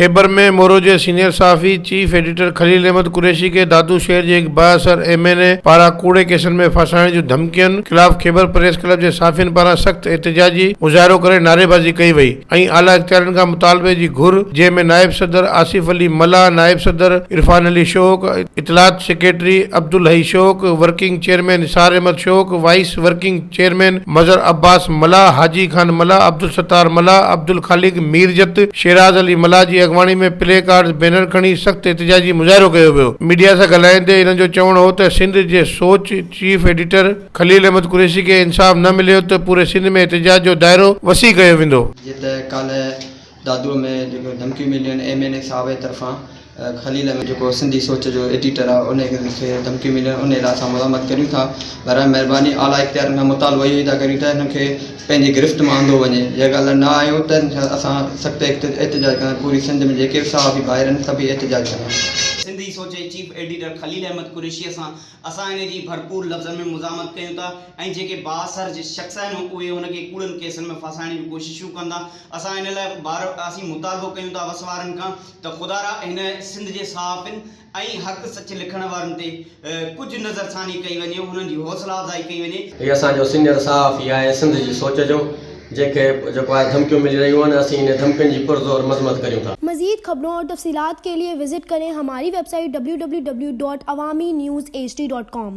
کيبر ۾ مورو جي سينيئر صحافي chief editor Khalil Ahmed Qureshi کي دادو شهر جي هڪ بااثر ايم اين اي پاران ڪوڙي ڪيسن ۾ ڦاسائڻ جون ڌمڪين خلاف کيبر پريس ڪلب جي صحافين پاران سخت احتجاجي مظاهرو ڪري نعريبازي ڪئي وئي ۽ اعليٰ اختيارين کان مطالبي جي گهر جنهن ۾ نائب صدر آصف علي ملاح، نائب صدر عرفان علي شوق، اطلاعات secretary Abdulhai Shauq, working chairman Nisar Ahmed Shauq, vice working chairman Mazhar Abbas Mallah, Haji Khan Mallah, Abdul Sattar Mallah, Abdul Khaliq Mirjat, Shiraz Ali Mallah جي اڳواڻي ۾ پلي ڪارڊز بينر کڻي سخت احتجاجي مظاهرو ڪيو ويو. ميڊيا سان ڳالهائيندي هنن جو چوڻ هو ته سنڌ جي سوچ چيف ايڊيٽر خليل احمد قريشي کي انصاف نه مليو ته پوري سنڌ ۾ احتجاج جو دائرو وسيع ڪيو ويندو. جيئن ته ڪالهه دادوء ۾ جيڪو ڌمڪيون مليون آهن ايم اين اي صاحب جي طرفان خليل احمد جيڪو سنڌي سوچ جو ايڊيٽر آهي ان کي ڌمڪيون مليون آهن ان لاء اسان مزاحمت ڪريون ٿا براء مهرباني اعليٰ اختيارين کان مطالبو اهو ئي ٿا ڪريون ته هن کي پنهنجي گرفت مان آندو وڃي جي ڳالهه نه آيو ته اسان سخت احتجاج ڪندا پوري سنڌ ۾ جيڪي به صحافي ڀائر آهن سڀئي احتجاج ڪندا. سنڌي سوچ جي چيف ايڊيٽر خليل احمد قريشيء سان اسان ان جي ڀرپور لفظن ۾ مزاحمت ڪيون ٿا ۽ جيڪي بااثر شخص آهن اهي هن کي ڪوڙن ڪيسن ۾ ڦاسائڻ جون ڪوششون ڪن ٿا اسان ان لاء بار اسين مطالبو ڪيون ٿا وس وارن کان ته خدارا هن سنڌ جي صحافين ۽ حق سچ لکڻ وارن تي ڪجهه نظر ثاني ڪئي وڃي انهن جي حوصلا افزائي ڪئي وڃي. هي اسان جو سينئر صحافي آهي سنڌ جي سوچ جو جنهن کي جيڪو آهي ڌمڪيون ملي رهيون آهن اسين انهي ڌمڪين جي پرزور مذمت ڪريون ٿا. مزيد خبرون اور تفصيلات کے لئے وزٽ کرين ھماري web site www.awamiNewsHD.com.